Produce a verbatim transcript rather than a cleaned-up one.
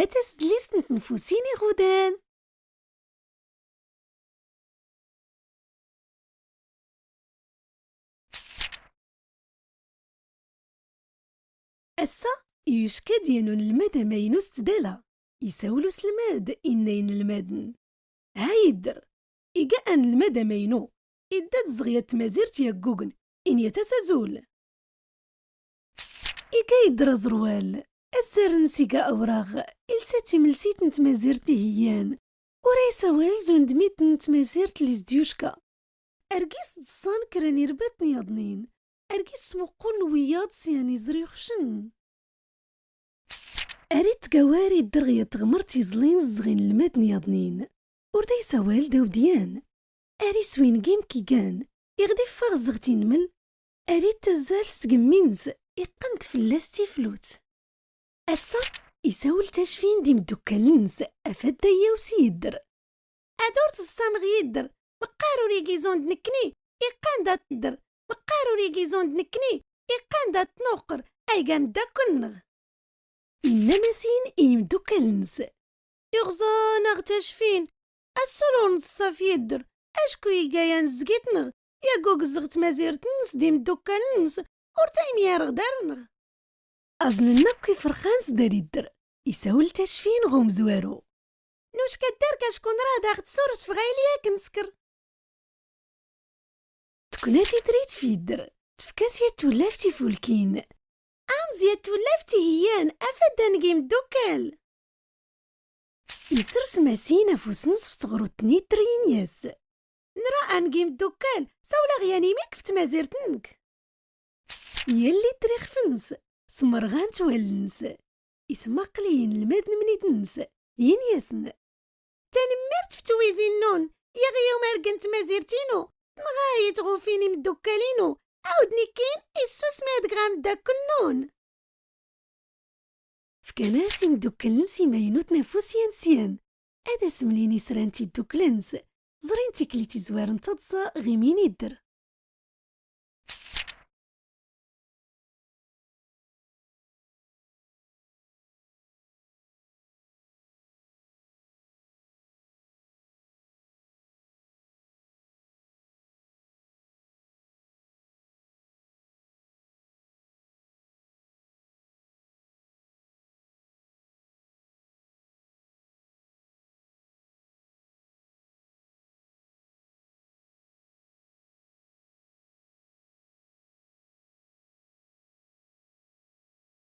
Atas list n tnfusin iɣudan. Ass-a, yucka-d yan unelmad amaynu s tdala. Isawel uselmad, inna i inelmaden: Ha idder, iga anelmad amaynu, idda-d zeɣ yat tmazirt yaggugen, inya-t-as azul. Iga idder aẓerwal, azzar-nnes iga awraɣ, ilsa timelsit n tmazirt ihiyyan, ura isawal zund midden n tmazirt liz d-yucka. Ar gis ḍsan kra n irbaten yaḍnin, ar gis smuqqulen wiyaḍ s yan iẓri uxcen. Ar ittgawar idder ɣ yat tɣmert iẓlin zzeɣ inelmaden yaḍnin, ur da isawal dawd yan. Ar iswingim kigan, iɣ d-iffeɣ zzeɣ tinmel, ar ittazal s tgemmi-nnes, iqqen-d fell-as tiflut. Ass-a, isawel Tacfin d imeddukkal-nnes, af adda yyaw s yidder. Ad ur teẓẓameɣ yidder, meqqar ur igi zund nekkni, iqqan-d ad tedder, meqqar ur igi zund nekkni, iqqan-d ad tnuqer, ayga ameddakel-nneɣ. Inna Masin i yimeddukkal-nnes: Iɣẓan-aɣ Tacfin, ass-a ur neṣṣa f yidder, acku iga yan zgit-nneɣ, yaggug zzeɣ tmazirt-nnes d imeddukkal-nnes, ur tayemyareɣ d ar-nneɣ. Aẓnen akk iferqan s dar idder, isawel Tacfin ɣ umezwaru: Nucka-d dark acku nra daɣ tsureft f ɣayli akken sker. Tekna titrit f yidder, tefka-s yat twlaft ifulkin. Amz yat twlaft ihiyyan, af adda neg imeddukkal. Isers Masin afus-nnes f tɣrudt n yidder, ini-as: Nra a neg imeddukkal, sawleɣ yan imik f tmazirt-nnek. Yalli-d ixef-nnes, smerɣant wallen-nnes. Ismaqel i yinelmaden mniden-nnes, ini-asen: Tanemmirt f twizi-nnun, yaɣ i umareg n tmazirt-inu, tenɣa-yi tɣufi n imeddukkal-inu, awd nikkin issusmi ad ɣ ameddakel-nnun. Fkan-as imeddukkal-nnes imaynuten afus yan s yan, ad as-mlin isra n tiddukla-nnes, ẓrin tikli tizwar n taḍsa ɣ imin idder.